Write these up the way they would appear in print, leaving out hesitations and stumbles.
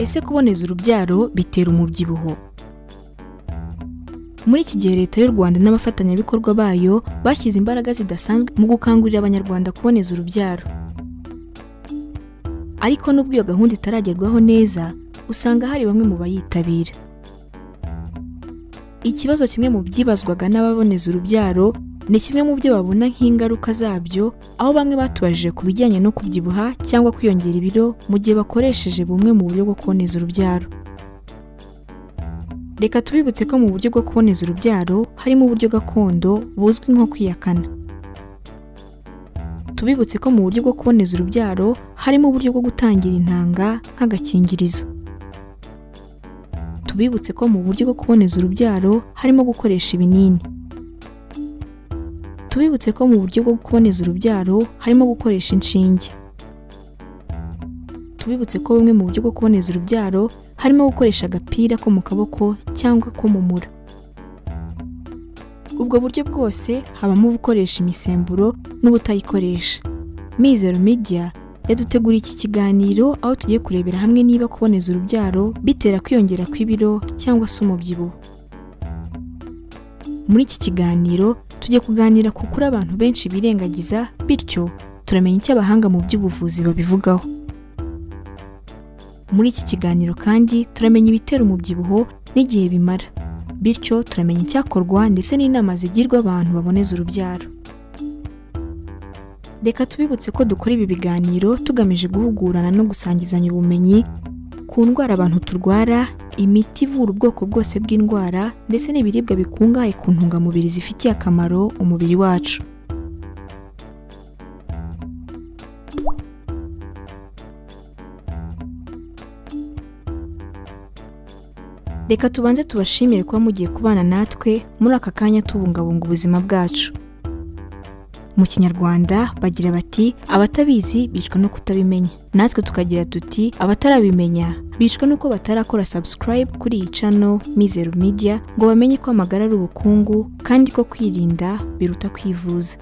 Ese kuboneza urubyaro bitera umubyibuho? Muri iki gihe Leta y'u Rwanda n'abafatanyabikorwa bayo bashyize imbaraga zidasanzwe mu gukangurira Abanyarwanda kuboneza urubyaro. Ariko nubwo iyo gahunda itaragerwaho neza, usanga hari bamwe mu bayitabira. Ikibazo kimwe mu byibazwaga n'ababoneza urubyaro ni kimwe mu byo babona nk'ingaruka zabyo, aho bamwe batubajije ku bijyanye no kubyibuha cyangwa kwiyongera ibiro mu gihe bakoresheje bumwe mu buryo bwo kuboneza urubyaro. Reka tubibutse ko mu buryo bwo kuboneza urubyaro harimo uburyo gakondo buzwi nko kwiyakana. Tubibutse ko mu buryo bwo kuboneza urubyaro harimo uburyo bwo gutangira intanga nk'agakingirizo. Tubibutse ko mu buryo bwo kuboneza urubyaro harimo gukoresha ibinini. Tubibutse ko mu buryo bwo kuboneza urubyaro harimo gukoresha inshinge. Tubibutse ko bumwe mu buryo bwo kuboneza urubyaro harimo gukoresha agapira ko mu kaboko cyangwa ko mu mura. Ubwo buryo bwose habamo ubukoresha imisemburo n'ubutayikoresha. Mizero Media yaduteguriye iki kiganiro aho tugiye kurebera hamwe niba kuboneza urubyaro bitera kwiyongera kw'ibiro cyangwa se umubyibuho. Muri iki kiganiro tugiye kuganira ku kuri abantu benshi birengagiza, bityo turamenya icyo abahanga mu by'ubuvuzi babivugaho. Muri iki kiganiro kandi turamenya ibitera umubyibuho n'igihe bimara, bityo turamenya icyakorwa ndetse n'inama zigirwa abantu baboneza urubyaro. Reka tubibutse ko dukora ibi biganiro tugamije guhugurana no gusangizanya ubumenyi ku ndwara abantu turwara, imiti ivura ubwoko bwose bw'indwara ndetse n'ibiribwa bikungahaye ku ntungamubiri zifitiye akamaro umubiri wacu. Reka tubanze tubashimire kuba mugiye kubana natwe muri aka kanya tubungabunga ubuzima bwacu. Mu Kinyarwanda bagira bati abatabizi bicwa no kutabimenya. Natwe tukagira tuti abatarabimenya bicwa nuko batarakora subscribe kuri iyi channel Mizero Media ngo bamenye ko amagara ari ubukungu kandi ko kwirinda biruta kwivuza.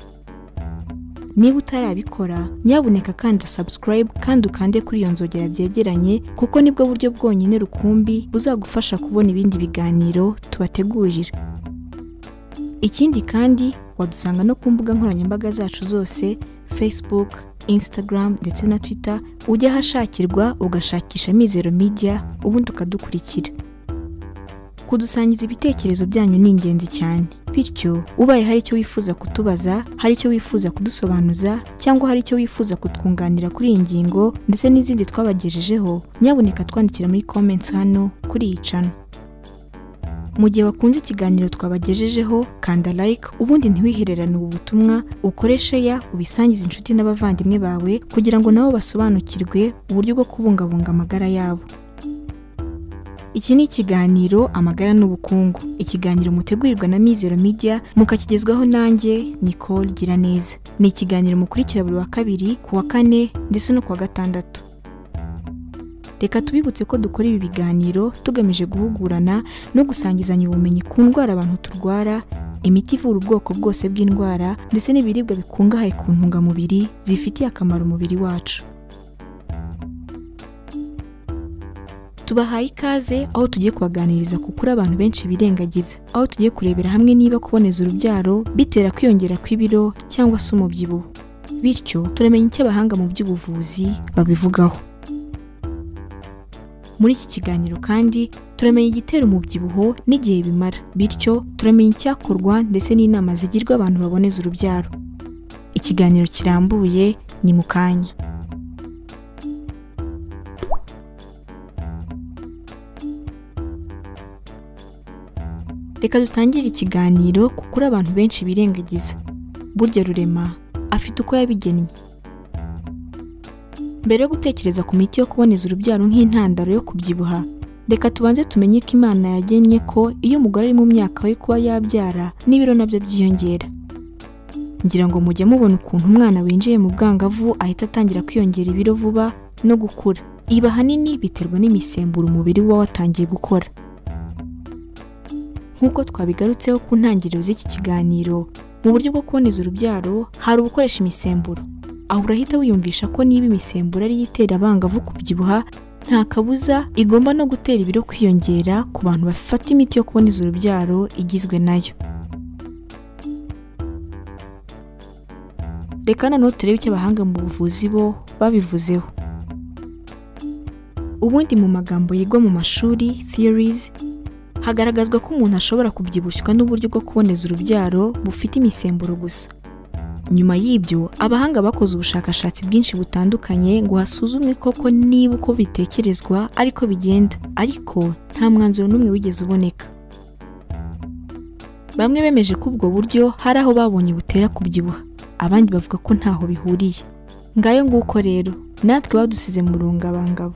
Niba utarabikora, nyabuneka kanda subscribe kandi ukande kuri iyo nzogera byegeranye, kuko nibwo buryo bwonyine rukumbi buzagufasha kubona ibindi biganiro tubategurira. Ikindi kandi wadusanga no ku mbuga nkoranyambaga zacu zose Facebook, Instagram ndetse na Twitter, ujya ahashakirwa ugashakisha Mizero Media ubundi ukadukurikira. Kudusangiza ibitekerezo byanyu ni ingenzi cyane. Bityo ubaye hari icyo wifuza kutubaza, hari icyo wifuza kudusobanuza cyangwa hari icyo wifuza kutwunganira kuri iyi ngingo ndetse n'izindi twabagejejeho, nyabuneka twandikira muri comments hano kuri iyi channel. Mu gihe wakunze ikiganiro twabagejejeho, kanda like ubundi ntiwihererane ubu butumwa, ukoreshe ya ubisangize inshuti n'abavandimwe bawe kugira ngo nabo basobanukirwe uburyo bwo kubungabunga amagara yabo. Iki ni ikiganiro Amagara n'Ubukungu, ikiganiro mutegurirwa na Mizero Media mukakigezwaho nanjye Nicole Giraneza. Ni ikiganiro mukurikira buri wa kabiri, ku wa kane ndetse no ku wa gatandatu. Reka tubibutse ko dukora ibi biganiro tugamije guhugurana no gusangizanya ubumenyi ku ndwara abantu turwara, imiti ivura ubwoko bwose bw'indwara ndetse n'ibiribwa bikungahaye ku ntungamubiri zifitiye akamaro umubiri wacu. Tubahaye ikaze aho tugiye kubaganiriza ku kuri abantu benshi birengagiza, aho tugiye kurebera hamwe niba kuboneza urubyaro bitera kwiyongera kw'ibiro cyangwa se umubyibuho. Bityo turamenya icyo abahanga mu by'ubuvuzi babivugaho. Muri iki kiganiro kandi turamenya igitera umubyibuho n'igihe bimara, bityo turamenya icyakorwa ndetse n'inama zigirwa abantu baboneza urubyaro. Ikiganiro kirambuye ni mu kanya. Reka dutangire ikiganiro ku kuri abantu benshi birengagiza. Burya Rurema afite uko yabigennye. Mbere yo gutekereza ku miti yo kuboneza urubyaro nk'intandaro yo kubyibuha, reka tubanze tumenye ko Imana yagennye ko iyo umugore ari mu myaka yo kuba yabyara n'ibiro nabyo byiyongera. Ngira ngo mujye mubona ukuntu umwana winjiye mu bwangavu ahita atangira kwiyongera ibiro vuba no gukura. Ibi ahanini biterwa n'imisemburo umubiri uba watangiye gukora. Nk'uko twabigarutseho ku ntangiriro z'iki kiganiro, mu buryo bwo kuboneza urubyaro hari ubukoresha imisemburo. Aho urahita wiyumvisha ko niba imisemburo ariyo itera abangavu kubyibuha, nta kabuza igomba no gutera ibiro kwiyongera ku bantu bafata imiti yo kuboneza urubyaro igizwe nayo. Reka noneho turebe icyo abahanga mu buvuzi bo babivuzeho. Ubundi mu magambo yigwa mu mashuri theories, hagaragazwa ko umuntu ashobora kubyibushywa n'uburyo bwo kuboneza urubyaro bufite imisemburo gusa. Nyuma y'ibyo, abahanga bakoze ubushakashatsi bwinshi butandukanye ngo hasuzumwe koko niba uko bitekerezwa ariko bigenda, ariko nta mwanzuro n'umwe wigeze uboneka. Bamwe bemeje ko ubwo buryo hari aho babonye butera kubyibuha, abandi bavuga ko ntaho bihuriye. Ngayo nguko rero, natwe badusize mu rungabangabo.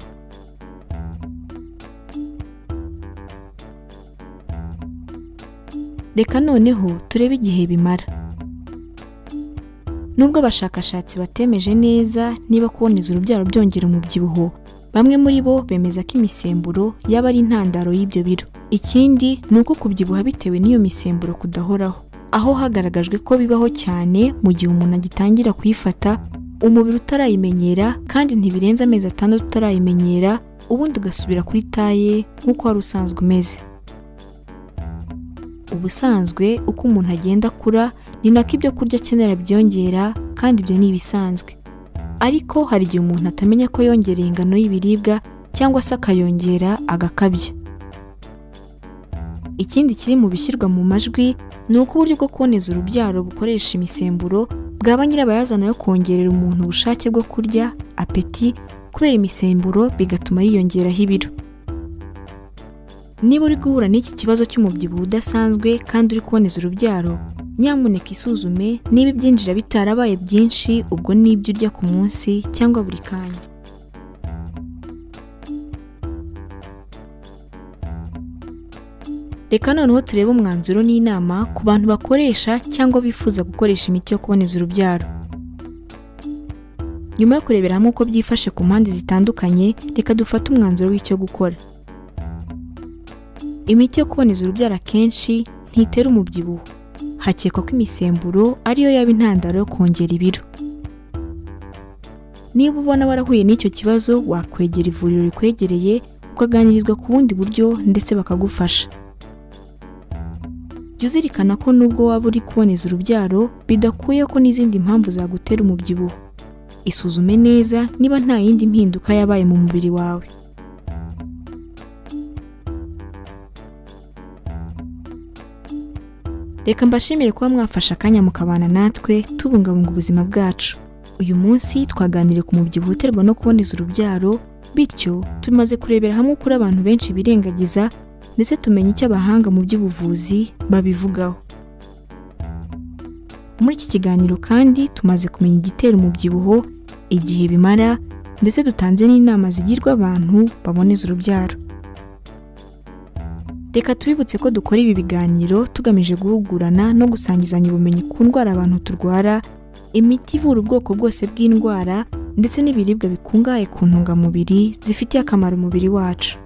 Reka noneho turebe igihe bimara. Nubwo abashakashatsi batemeje neza niba kuboneza urubyaro byongera umubyibuho, bamwe muri bo bemeza ko imisemburo yaba ari intandaro y'ibyo biro. Ikindi ni uko kubyibuha bitewe n'iyo misemburo kudahoraho, aho hagaragajwe ko bibaho cyane mu gihe umuntu agitangira kuyifata, umubiri utarayimenyera, kandi ntibirenze amezi 6 utarayimenyera, ubundi ugasubira kuri taye nk'uko wari usanzwe umeze. Ubusanzwe uko umuntu agenda akura ni nako ibyo kurya akenera byongera, kandi ibyo ni ibisanzwe. Ariko hari igihe umuntu atamenya ko yongereye ingano y'ibiribwa cyangwa se akayongera agakabya. Ikindi kiri mu bishyirwa mu majwi ni uko uburyo bwo kuboneza urubyaro bukoresha imisemburo bwaba nyirabayazana yo kongerera umuntu ubushake bwo kurya, apeti, kubera imisemburo bigatuma yiyongeraho ibiro. Niba uri guhura n'iki kibazo cy'umubyibuho udasanzwe kandi uri kuboneza urubyaro, nyamuneka isuzume niba ibyinjira bitarabaye byinshi, ubwo n'ibyo urya ku munsi cyangwa buri kanya. Reka noneho turebe umwanzuro n'inama ku bantu bakoresha cyangwa bifuza gukoresha imiti yo kuboneza urubyaro. Nyuma yo kurebera hamwe uko byifashe ku mpande zitandukanye, reka dufate umwanzuro w'icyo gukora. Imiti yo kuboneza urubyaro akenshi ntitera umubyibuho. Hakekwa ko imisemburo ariyo yaba intandaro yo kongera ibiro. Niba ubona warahuye n'icyo kibazo, wakwegera ivuriro rikwegereye ukaganirizwa ku bundi buryo ndetse bakagufasha. Jya uzirikana ko nubwo waba uri kuboneza urubyaro, bidakuye ko n'izindi mpamvu zagutera umubyibuho. Isuzume neza niba nta yindi mpinduka yabaye mu mubiri wawe. Reka mbashimire kuba mwafashe akanya mukabana natwe tubungabunga ubuzima bwacu. Uyu munsi twaganiriye ku mubyibuho uterwa no kuboneza urubyaro, bityo tumaze kurebera hamwe ukuri abantu benshi birengagiza, ndetse tumenya icyo abahanga mu by'ubuvuzi babivugaho. Muri iki kiganiro kandi tumaze kumenya igitera umubyibuho, igihe bimara, ndetse dutanze n'inama zigirwa abantu baboneza urubyaro. Reka tubibutse ko dukora ibi biganiro tugamije guhugurana no gusangizanya ubumenyi ku ndwara abantu turwara, imiti ivura ubwoko bwose bw'indwara, ndetse n'ibiribwa bikungahaye ku ntungamubiri zifitiye akamaro umubiri wacu.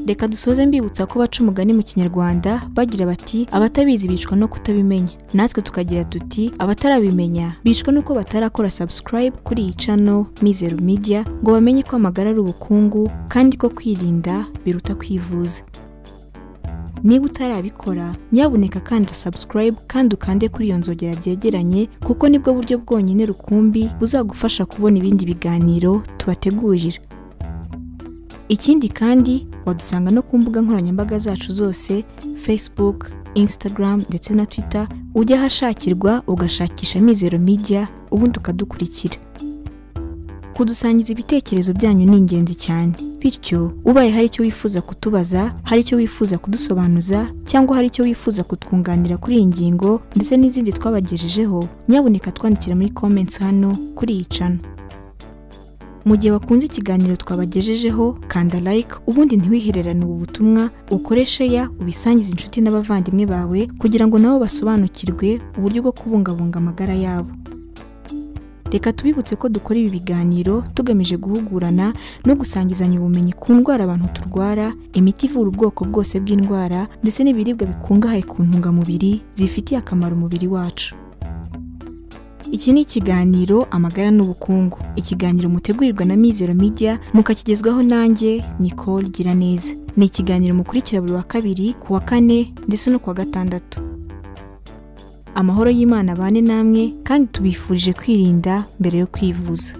Reka dusoze mbibutsa ko baca umugani mu Kinyarwanda bagira bati abatabizi bicwa no kutabimenya. Natwe tukagira tuti abatarabimenya bicwa nuko batarakora subscribe kuri iyi channel Mizero Media ngo bamenye ko amagara ari ubukungu kandi ko kwirinda biruta kwivuza. Niba utarabikora, nyabuneka kanda subscribe kandi ukande kuri iyo nzogera byegeranye, kuko nibwo buryo bwonyine rukumbi buzagufasha kubona ibindi biganiro tubategurira. Ikindi kandi wadusanga no ku mbuga nkoranyambaga zacu zose, Facebook, Instagram ndetse na Twitter, ujya ahashakirwa ugashakisha Mizero Media ubundi ukadukurikira. Kudusangiza ibitekerezo byanyu ni ingenzi cyane. Bityo ubaye hari icyo wifuza kutubaza, hari icyo wifuza kudusobanuza, cyangwa hari icyo wifuza kutwunganira kuri iyi ngingo ndetse n'izindi twabagejejeho, nyabuneka twandikira muri comments hano kuri iyi channel. Mu gihe wakunze ikiganiro twabagejejeho, kanda like, ubundi ntiwihererane ubu butumwa, ukoreshe ya ubisangize inshuti n'abavandimwe bawe kugira ngo nabo basobanukirwe uburyo bwo kubungabunga amagara yabo. Reka tubibutse ko dukora ibi biganiro tugamije guhugurana no gusangizanya ubumenyi ku ndwara abantu turwara, imiti ivura ubwoko bwose bw'indwara, ndetse n'ibiribwa bikungahaye ku ntungamubiri zifitiye akamaro umubiri wacu. Iki ni ikiganiro Amagara n'Ubukungu, ikiganiro mutegurirwa na Mizero Media, mukakigezwaho nanjye Nicole Giraneza. Ni ikiganiro mukurikira buri wa kabiri, ku wa kane ndetse no ku wa gatandatu. Amahoro y'Imana abane namwe, kandi tubifurije kwirinda mbere yo kwivuza.